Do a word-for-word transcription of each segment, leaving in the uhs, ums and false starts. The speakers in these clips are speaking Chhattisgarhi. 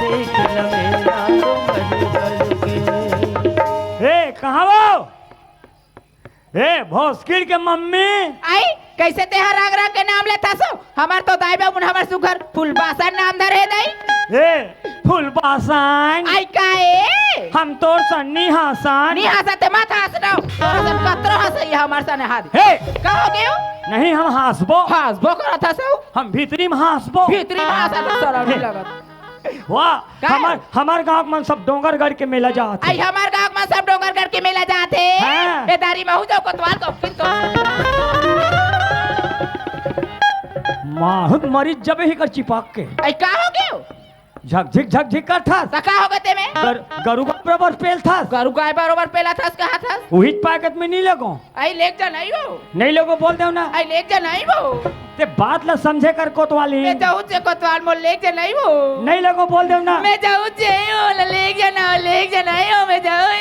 देख न मेला डोंगरगढ़ के। ए, कहाँ वो? ए, भोसकिड़ के मम्मी। आई, कैसे तेहा राग राग के नाम लेथस ओ? हमर तो दाई बाबू मन हमर सुघर फुलबासन नाम धरे हे दाई। ए, फुलबासन। आई का ए? हम तोर सन नी हासन। नी हासत ते मत हास ना। तोर सन कतरो हासई हमर सन हाथ। हे। का हो गयो? नहीं, हम हासबो। हासबो करत हस ओ? हम भीतरी में हासबो। भीतरी में हासत सरल हे। लगत। वाह, का? हमर, हमर गांव मन सब डोंगरगढ़ के मेला जात हे। आई, हमर गांव मन सब डोंगरगढ़ के मेला जात हे। हाँ। ए दारी महू जाओ कोतवाल को, किन को। माहुत मरीज जबे ही कर चिपक के। आई, का हो गयो? झकझिक, झकझिक करथस। त का हो गए ते में? गर-, गरु गाय बरोबर पेलथस। गरु गाय बरोबर पेलथस, कहाथस। उहिच पैकेट में नी लगो। आई लेग जा नहीं वो। नहीं लेगो बोल देव ना। आई लेग जा नहीं वो। ते बात ला समझे कर कोतवाली। मैं जाऊँ से कोतवाल मोर लेग जा नहीं वो। नहीं लेगो बोल देव ना। मैं जाऊँ से वो ला लेग जा ना, लेग जा नहीं वो, मैं जाऊँ।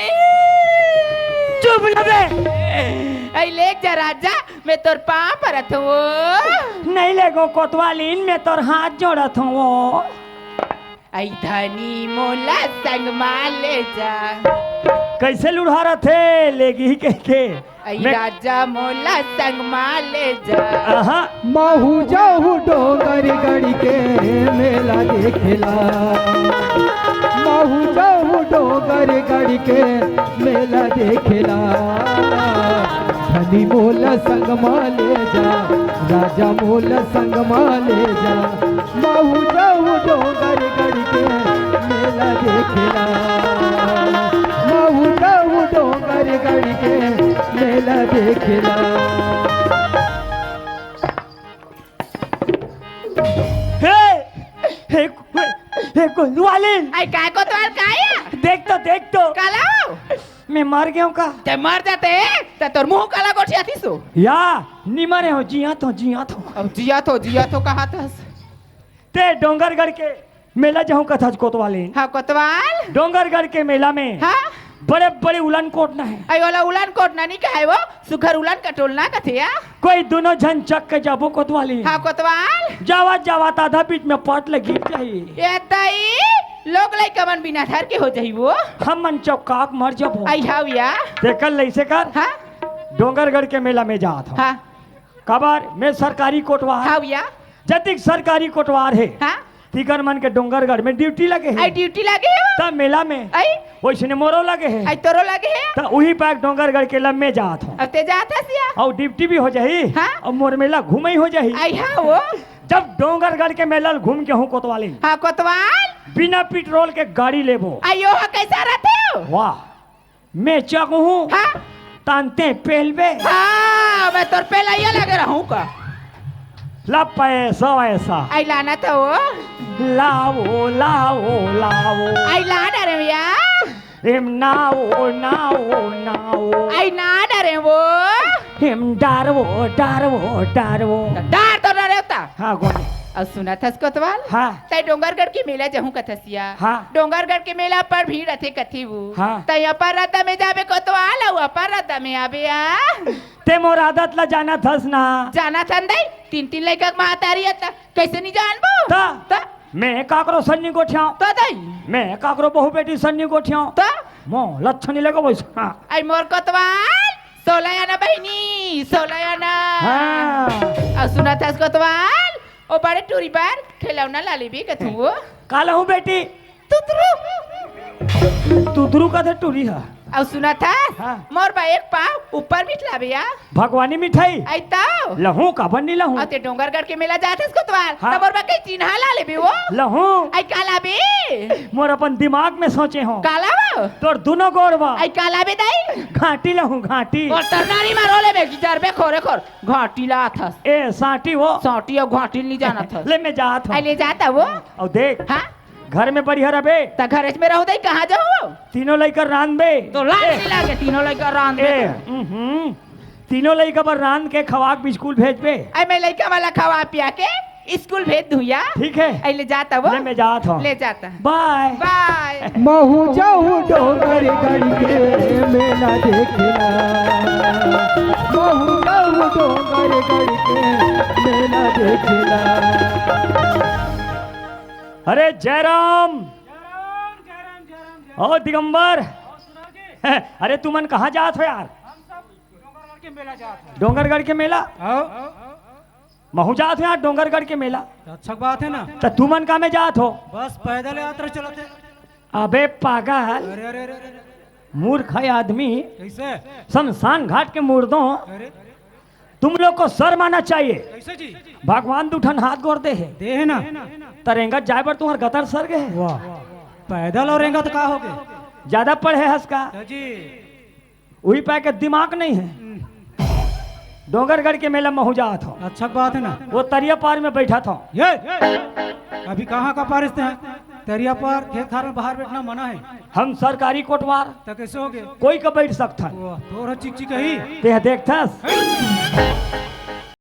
चुप ना बे। आई लेग जा राजा, मैं तोर पाँव परत हूँ। नहीं लेगो कोतवालीन, मैं तोर हाथ जोड़त हूँ। आई धनी मोला संग मा ले जा। कैसे लुढ़ारत हे, लेगी कह के। आई मैं राजा मोला संग मा ले जा। आहा। महू जाहू डोंगरगढ़ के मेला देखेला। महू जाहू डोंगरगढ़ के मेला देखेला। धनी मोला संग मा ले जा, राजा मोला संग मा ले जा। महू जाहू डोंगरगढ़ के मेला देखेला। महू जाहू डोंगरगढ़ के मेला देखेला। हे, हे, हे, हे कोतवालीन। आई काय कोतवाल काय? देख तो, देख तो। काला? मैं मर गयो का? ते मर जाते, ते तोर मुंह काला गोठियातिस ओ। या, नी मरे हो, जियात हो, जियात हो। अब जियात हो, जियात हो कहाथस। ते डोंगरगढ़ के मेला जाहूं कथस कोतवालीन। हाँ, कोतवाल। डोंगरगढ़ के मेला में हाँ? बड़े-बड़े उलन कोटना हे। आई वाला उलन कोटना नी कहे वो, सुघर उलन कटोलना कथे या। कोई दुनो झन चक के जाबो कोतवालीन। हाँ, कोतवाल। जावत जावत आधा बीच में पट लगी जाही। ए दाई, लोग लइका मन बिना धर के हो जाही वो। हम मन चौकाक मर जाबो। आई हाव या। तेकर लइसे कर। हाँ? डोंगरगढ़ के मेला में जात हूँ। हाँ। काबर मैं सरकारी कोटवार। हाव या। जतिक सरकारी कोटवार हे। हाँ। तिकर मन के डोंगरगढ़ में ड्यूटी लगे हे। आई ड्यूटी लगे हे। त मेला में। आई। वइसने मोरो लगे हे। आई तोरो लगे हे। त उही पाक डोंगरगढ़ के लम्मे जात हूँ। अब ते जात हस या। अउ ड्यूटी भी हो जाही। हाँ। अउ मोर मेला घूमई हो जाही। आई हाँ वो। जब डोंगरगढ़ के मेला ल घूम के हूँ कोतवालीन। हाँ कोतवाल। बिना पेट्रोल के गाड़ी लेबो। आई ओह कैसा रथे? वाह। मैं चकहूँ। हाँ। तानते पेलबे। हाँ, मैं तोर पेलइया लगे रहूँ का। ला पैसा वैसा। आई लाना तो वो। लाओ, लाओ, लाओ। आई ला डरे भैया। एम नाओ, नाओ, नाओ। आई ना डरे वो। एम डारवो, डारवो, डारवो। डार तो डरे होता। हाँ, गोने। अउ सुनत हस कोतवाल? हाँ। तै डोंगरगढ़ के मेला जाहूं कथस या। हाँ। डोंगरगढ़ के मेला पर भीड़ रथे कथे वो। हाँ। तै अपर रद्दा में जाबे कोतवाल, अउ अपर रद्दा में आबे या। ते मोर आदत ला जानत हस ना। जानत हन दई, तीन तीन लइका के महतारी हे त, कैसे नी जानबो? त? त? मैं काकरो सन नी गोठियाओं। त दई? मैं काकरो बहू बेटी सन नी गोठियाओं। त? मोर लच्छन नी लगे वइसे। हाँ। आई मोर कोतवाल, सोला आना बहिनी, सोला आना। हाँ। अउ सुनत हस कोतवाल, ओ बड़े टूरी बर खिलौना ला लेबे कथू वो। का लहूं बेटी? तुतरू। तुतरू कथे टूरी हा। अउ सुनत हस? हाँ। मोर बर एक पाव ऊपर मिठ लाबे या। भगवानी मिठाई? आई तो। लहूं, काबर नी लहूं? अउ ते डोंगरगढ़ के मेला जात हस कोतवाल, हाँ। त मोर बर कहीं चिन्हा ला लेबे वो। लहूं। आई का लाबे? मोर अपन दिमाग में सोचे हूँ। का लाबो? तोर दुनो गोड़ बा। आई का लाबे दाई? घाटी लहूं, घाटी। मोर तरनारी मारो लेबे, गिजर बे खोरे खोर। घाटी लात हस। ए, सांटी वो। सांटी अउ घाटी नी जानत हस। ले मैं जात हूँ। आई ले जात वो। अउ देख। हाँ? घर में बढ़िया रबे। त घर में रहूं दई, कहाँ जाहूं? तीनों लइका रांधबे। तो लाज ए। नी लागे, तीनों लइका रांधबे। ए, उहुं। तीनों लइका बर रांध के खवा के स्कूल भेजबे। आई मैं लइका मन ला खवा पिया के स्कूल भेज दूं या। ठीक हे। आई ले जात वो। ले मैं जात हूँ। ले जात। बाय। बाय। महू जाहू डोंगरगढ़ के मेला देखेला। महू जाहू डोंगरगढ़ के मेला देखेला। अरे जयराम, ओ दिगंबर, अरे तुमन कहाँ जात हो यार? डोंगरगढ़ के मेला। आओ। महू जात हो यार डोंगरगढ़ के मेला। तो अच्छा बात है ना। तो तुमन का में जात हो? बस पैदल यात्रा चलत है। अबे पागल, अरे अरे अरे अरे। मूर्ख है आदमी। कैसे? शमशान घाट के मुर्दों, अरे तुम लोग को शर्म आना चाहिए। कैसे जी? भगवान दू ठन हाथ गोड़ दे है। दे है ना। त रेंगत जाए बर तुम्हार गतर सर गए है। वाह। पैदल और रेंगत का हो गए? ज्यादा पढ़े हस का? जी। उही पाय के दिमाग नहीं है। डोंगरगढ़ के मेला महू जात हो। अच्छा बात है ना। वो तरिया पार में बैठा था। ये अभी कहाँ का पारिस ते हैं? तरिया पार खेत खार में बाहर बैठना मना है। हम सरकारी कोटवार। तो कैसे हो गए? कोई का बैठ सकता है। वाह, तोर चिकचिक ही। ते देखथस?